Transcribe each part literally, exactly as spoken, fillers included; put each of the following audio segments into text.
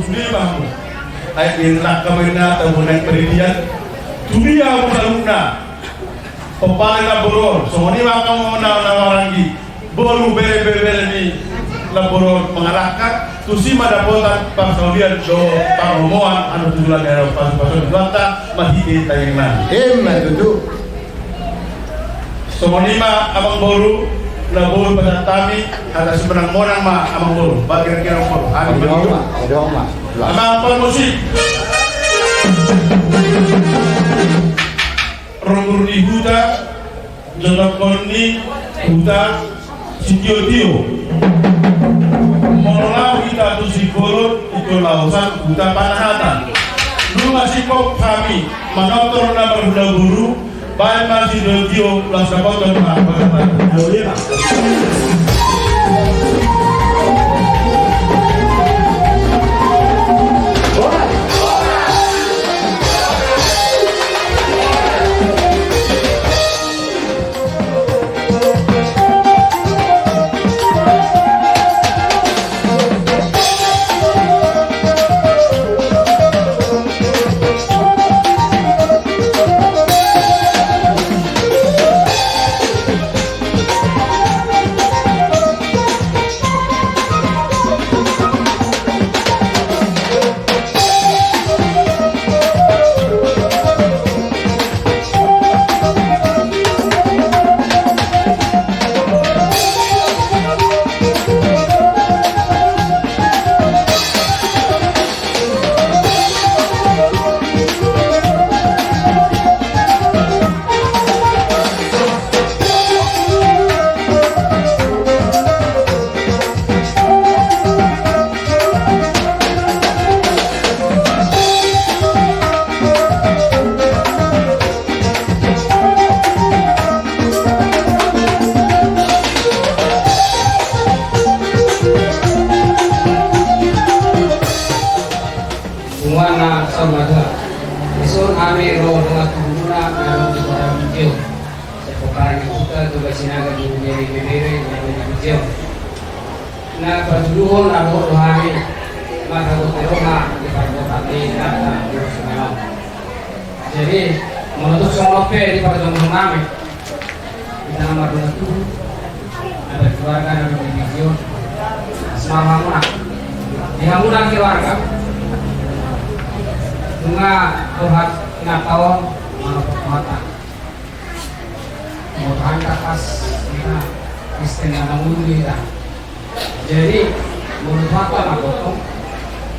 Sude ma hamu. Ai di rangka ma inna tabuan paridian. Sude hamu saluhutna. Pomparan na boru on. Songon i ma hamu na, na maranggi. Boru bere, bere, bere ni na boru on mangalangka. Tusi ma dapotan parsaulian dohot pangomoan anu tujuan ero pasu-pasu di Tuhanta marhite tangiang nami. Ima tutu. Songon i ma amang boru, na boi pasahat hami, hata simonang-monang ma amang boru. Baen kira-kira amang boru. Hami. Edo ma, edo ma. Amang parmusik. Ronggur ni huta, jonok ni huta, sitio-tio. Molo laho hita tu Simbolon, ingkon laosan huta Panahatan. Nunga singkop hami manortor na marhula boru, baen ma sitio-tio, laos dapotan ma panggabean. Punguan na saur matua. Dison hami ro dongan tubumuna na ro di kota Bujong. Sai pomparan ni huta Toga Sinaga, di bere-bere na ro di Bujong. Na patuduhon na ro do hami marhagogoon roha di parboruon ni inanta di Sinaga. Jadi, molo tung songon on pe di parjongjongan nami, hita na mardongan tubu, na berkeluarga, na berdivision, saur matua, di hamuna keluarga, nunga roha inanta on manopot Tuhanta. Molo hami tangkas hita Kristen na mangolu hita. Jadi, molo Tuhanta na gotong,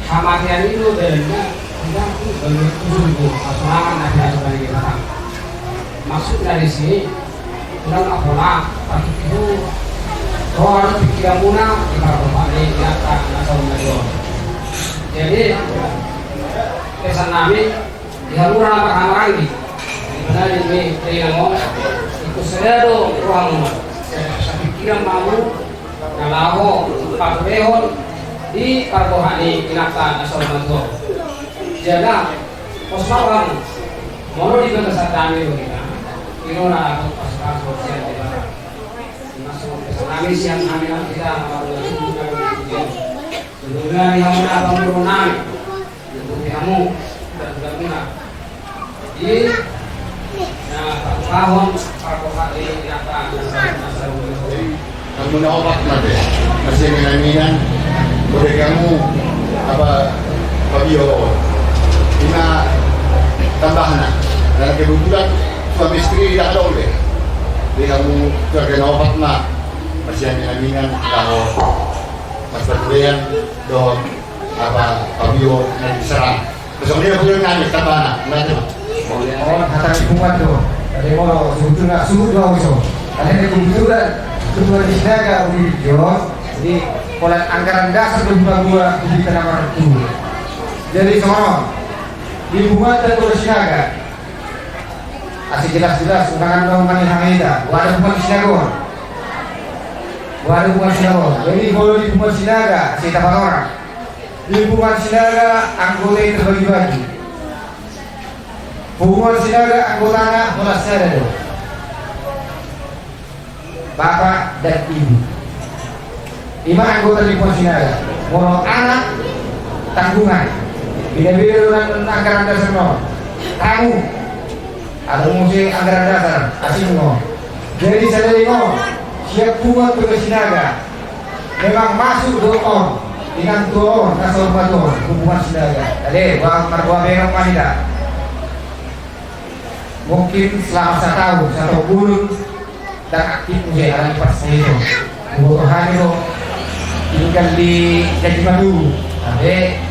hamatean i do dalanna, hita tu bagian tu surgo, hasonangan na pinatupa ni Debata. Maksudna disi, unang ma pola partuktu roha dohot pingkiranmuna di parboruon ni inanta na saur matua on. Jadi, pesan nami, di hamuna na marhahamaranggi, di bagasan ni dainang on, ingkon sada do rohamuna, sapingkiran ma hamu na laho pangulahon di parboruon ni inanta na saur matua on. Jala, pos ma rohamu, molo di bagasan dame do hita, i do na laho pasupasu sian Debata. Maksud pesan nami sian hami na hita na mangolu, na mangolu. Sebenarna di hamuna parboruon nami. Di hamu, dan sudah muna. Di, na, pangulahon, parboruon ni inanta na saur matua on. Hamu na opat ma pe, masiaminaminan, molo di hamu, apa, pabio on. Ima tambahna, dan kebetulan suami istri di adong be. Di hamu keluarga na opat ma, masiaminaminan, laho, marsipajurean, dohot, apa, pabio na di Serang. Songon i ma pabio nami, tambahna, nunga tu. Oh, hata ni punguan do. Jadi molo, sebetulna, sebut do au iso. Karena ini kebetulan, ketua di Sinaga, Uli John. Jadi, pola anggaran dasar do dipabuat, di tengah martu. Jadi, songon on. Di punguan ketua Sinaga. Asa jelas-jelas, unang adong mangihangi hita. Boha do punguan Sinaga on. Boha do punguan Sinaga on. Jadi, molo di punguan Sinaga, asa hita panorang. Di punguan Sinaga anggota i terbagi-bagi. Punguan Sinaga anggotana holan sada do. Bapak dan ibu. Ima anggota di punguan Sinaga. Molo anak, Tanggungan. Beda-beda do anggaran dasar on. Tamu. Adong muse anggaran dasar, asing on. Jadi sadari on, siap buat Punguan Sinaga. Memang masuk do on, inang tuaon, na so matuaon, Punguan Sinaga. Ade, buat margoa benok manida. Mungkin selama sataon, sataon bulung, dan aktif muse alani parsahit on. Huboto hami do tinggal di Gaji Maduru. Tapi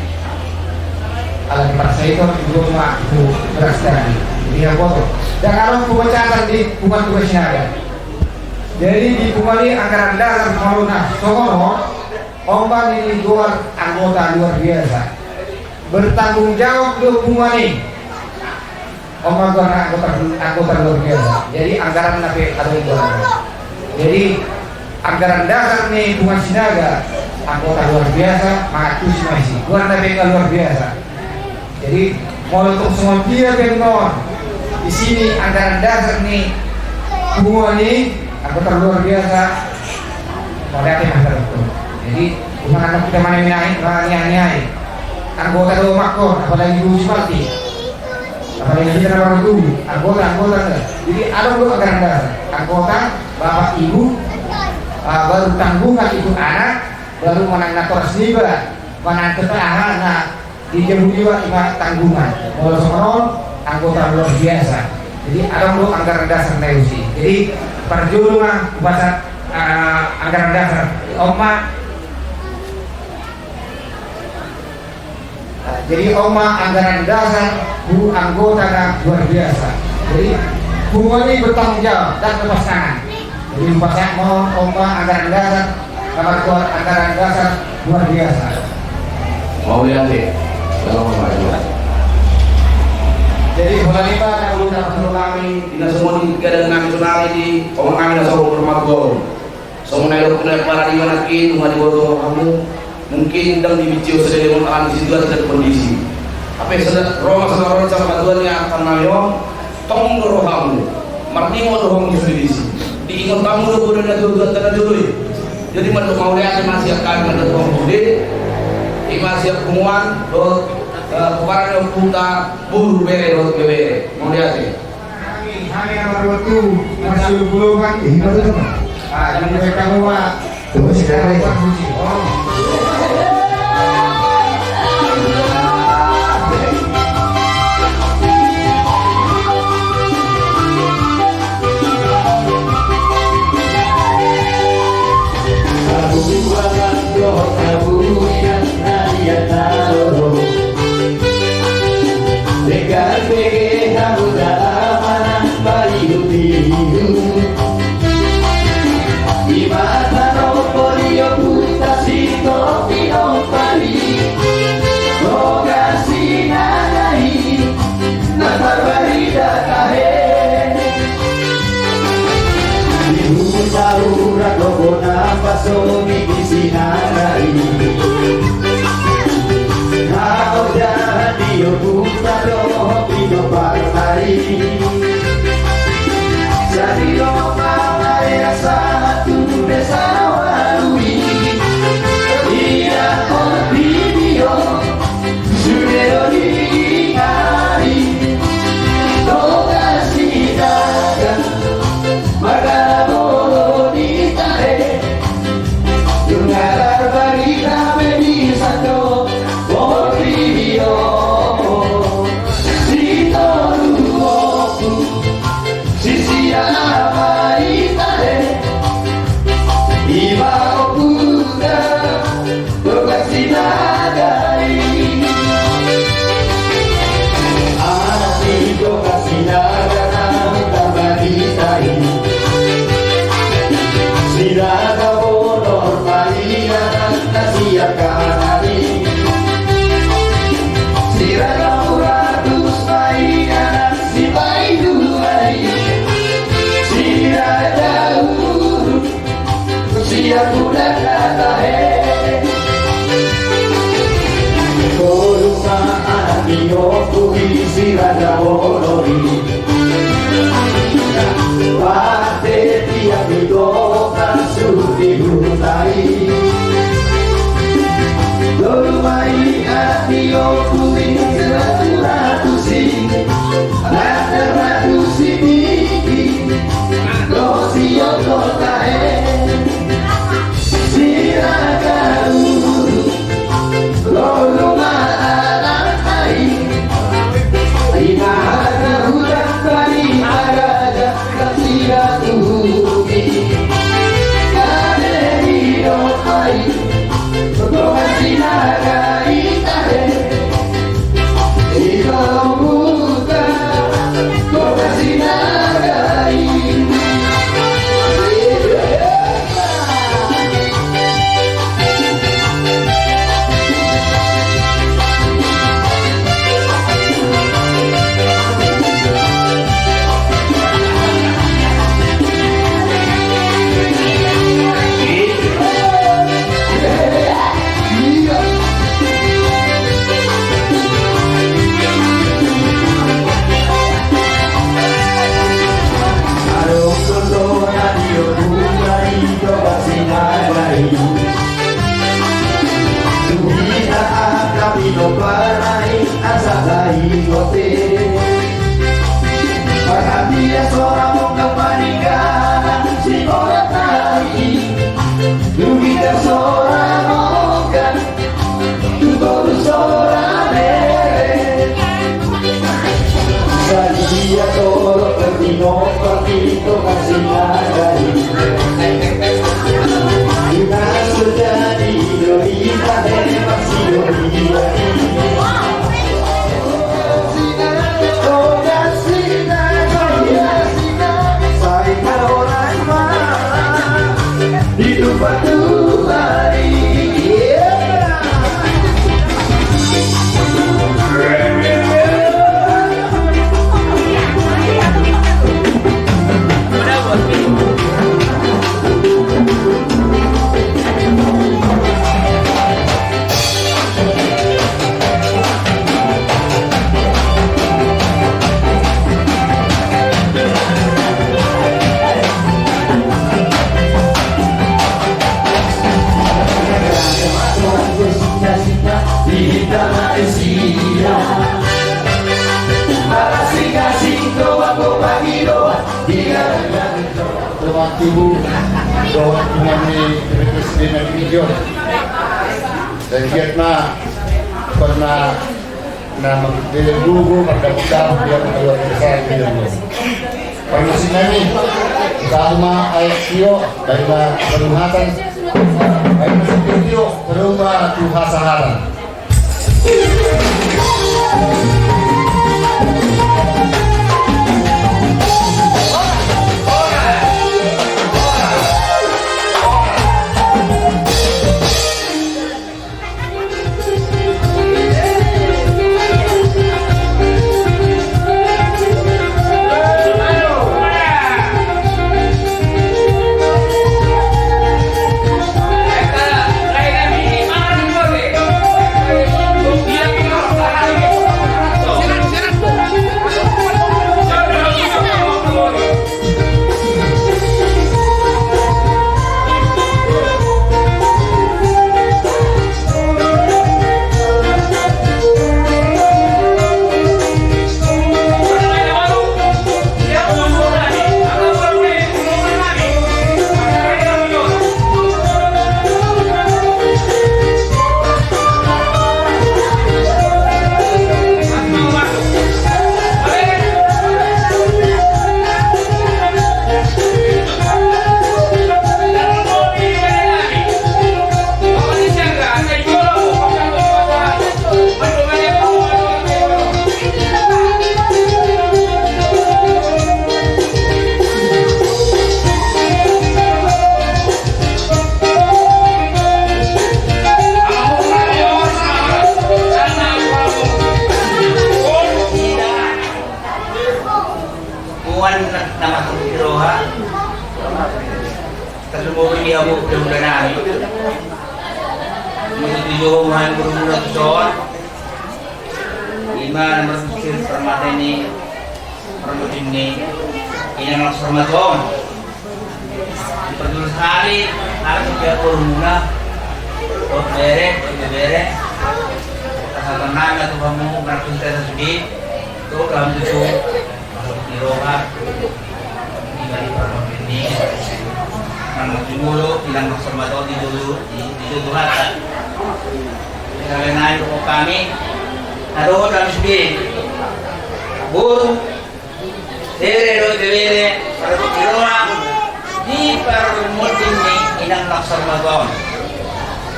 alani parsahit on, dua ma tu beras tadi. Jadi huboto. Dan alana pemecatan di Punguan Sinaga. Jadi di Punguan i anggaran dasar molo na songon on, on ma na digoar anggota luar biasa. Bertanggung jawab do Punguan i. On ma goarna anggota, anggota luar biasa. Jadi anggaranna pe adong goarna. Jadi anggaran dasar ni Punguan Sinaga, anggota luar biasa, mangantusi ma disi. Goarna pe nga luar biasa. Jadi molo tung songon dia pe annon isi ni anggaran dasar ni Punguan i, anggota luar biasa, mauliate ma hita. Jadi, unang annon hita manai-nai, maniai-niai. Anggota do mangkon, apalagi di Municipality. Apalagi hita na martubu, anggota, anggota. Jadi, adong do anggaran dasar. Anggota, bapak, ibu, ah, baru tanggungan itu anak, baru manang natoras niba, manang keta aha, na di jabu iba ima tanggungan. Molo songon on, anggota luar biasa. Jadi, adong do anggaran dasar na disi. Jadi, parjolo ma hupasahat, ah, anggaran dasar. On ma. Nah, jadi on ma anggaran dasar tu anggota na luar biasa. Jadi, Punguan i bertanggung jawab dan lepas tangan. Jadi, hupasahat ma on ma anggaran dasar, na margoar anggaran dasar luar biasa. Mauliate. Selamat, Pak. Jadi, holan i ma na molo tapasahat hami, di na songon i gadang nami sonari di, on ma nami na songon margoar. Songon na didok na paradi manangkin, nunga diboto hamu, mungkin ndang dibinci on sada leleng on alani situasi dan kondisi. Hape sada ro ma sada ro ni sampatuan ni angka nami on, tong do rohamu, marnimo do hamu sude disi. Diingot hamu do boru na jolo, na jolo i. Jadi mandok mauliate ma sian hami mandok hamu sude, ima sian punguan dohot, eh, pomparan ni ompunta, boru, bere dohot ibebere. Mauliate. Hami, hami na marboru, marsiulupulupan. Iya, betul, Pak. Ah, jadi mereka bawa. Terus, sekarang. Denggan bege hamu da amanah paihu-ihu. Ima tano polio puta si topi dompari. Boga Sinaga i na tarbarita tahe. Di huta ura do bona pasoni di Sinaga i. Hau jahat di ompunta dohot di ompunta i. Jadi lo mama ea sahat tu desa Walu i. Ia portibi o. Sude do diingari, boga Sinaga, marga na bolon i tahe. Nunga tarbarita be di sandok, portibi o. Sitoru ompu. Sisia ma i tahe, ima ompunta, boga Sinaga i. Anak ni boga Sinaga na tarbarita i. Sinaga bonor ma i anak na sian kanan i. Siraga Muratus ma i anak Sipaidua i, Siraja Uruk, Siakuda na tahe. Tolu ma anak ni ompu i Siraja Bonor i. Pande tiap ni toka suhut di huta i. Tolu ma i anak Dohot tubu, dohot tubu ni Presiden Region. Dan giat ma pernah nama Dele Bubu, mardapot-dapot dia mengeluarkan saya di dalam. Permisi nami, kita ma ayak sio, baik ma penuhatan, baik ma sio, terus ma tuha sahatan. Muan na masuk di roha. Tarlumobi di abu daun danami. Musuh tujuh muhan guru muda tuson. Ima nomor satu permata ini. Permata ini. Ini nomor permata. Pertama sekali, harus dia guru muda. Oh, bere, oh, bere. Tangiang nami tu hamu, manang tu hita sasudena, tu hamu tu, tu, ni roha, di balik parmonding ni, nang jumolo, ilang maksud mato di jolo, di, di jolo hata. Di balik nai tu hami, na dohot hami sasudena. Boru, Bere dohot ibebere, parhobas ni roha, di parmonding ni inang na saur matua on.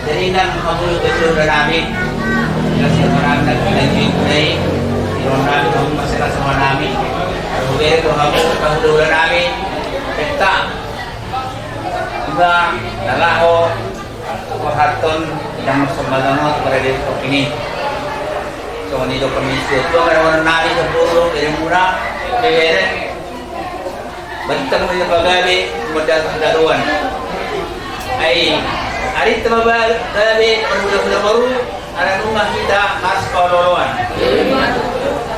Jadi inang hamu dohot hulahula nami, inang saur matua nami, na tinggal di Pudai, di roha nami, hamu masih inang saur matua nami, bere dohot hamu, hulahula nami, pesta. Iba, na laho, Pasahathon, inang na saur matua on, tu parade topi ni. Songon i do permisi, tu angka dongan nami, sampulu, bere muna, bere. Bantang ma pagabe, modal panggabean. Ai, ari tama ba-, gabe, parhulahula boru, ala nunga hita marsipaolooloan.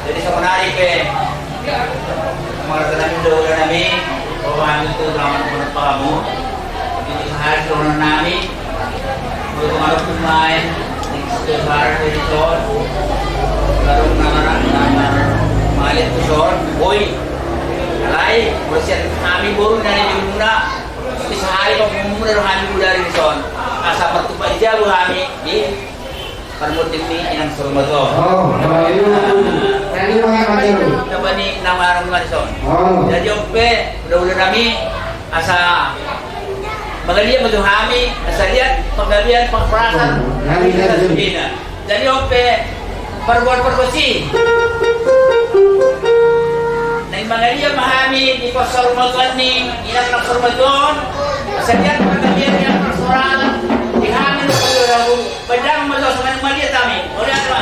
Jadi, songon ari pe, martanami hulahula nami, roha nami tu, selamat mendapat kamu. Di sahari tu dongan nami, molo tung adong pemain, di sebelah barat di son, adong nama-nama, nama maliat tu son, boi. Alai, molo sian hami boru nai di muna, di sahari pe muna do hami gulari di son. Asa martupa di jabu hami, di Parmonding ni inang saur matua on. Oh, baik. Tadi mengapa tu? Tamba ni nama arung manis on. Oh. Jadi on pe, hulahula nami, asa mangaliat ma tu hami, asa liat panggabean, panghorasan. Oh, nami, nami. Jadi on pe, parbuat pargonsi. Naeng mangaliat ma hami di parsaur matua ni inang na saur matua on, asa liat panggabean, liat panghorasan, di hami na saur matua on. Padang ma jo songon i ma dia tami. Olo, ate ma.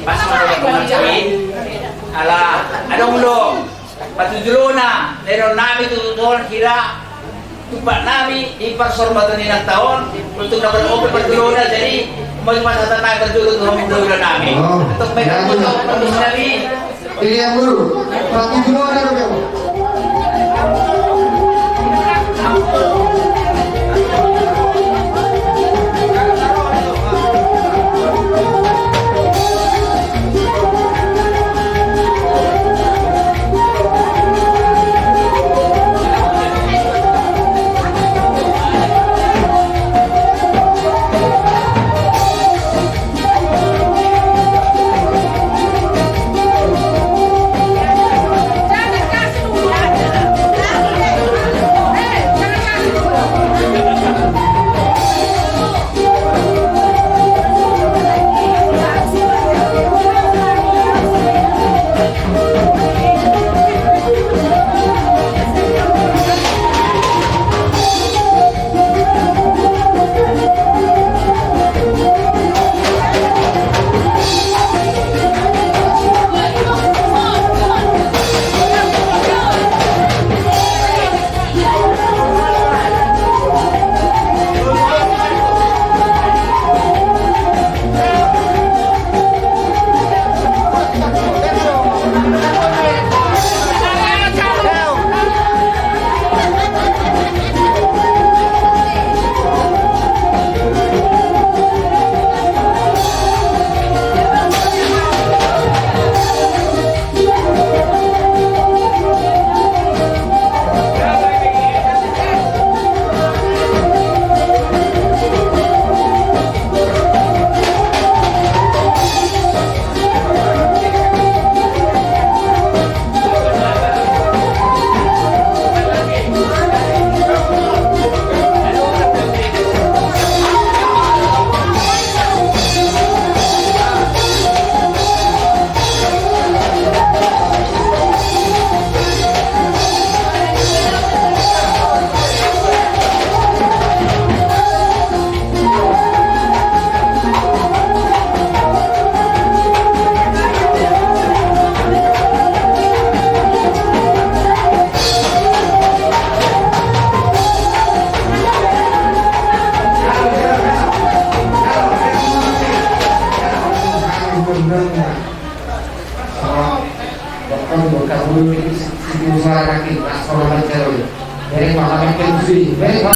Pas mau ada pengantin, ala, adong do. Patujolona, lenon nami tu, tu on hira, tumpak nami, di parsaur matua ni inang ta on, untuk dapat ope patujolona, jadi, mau cuma satan nami patujolo tu hamu hulahula nami. Oh, untuk baik ya, untuk, untuk nami. Pilihan dulu, patujolona dulu. Tabulu di situ suara ki, las kau lawan jaro. Derek mah, lawan ke musuh. Derek mah.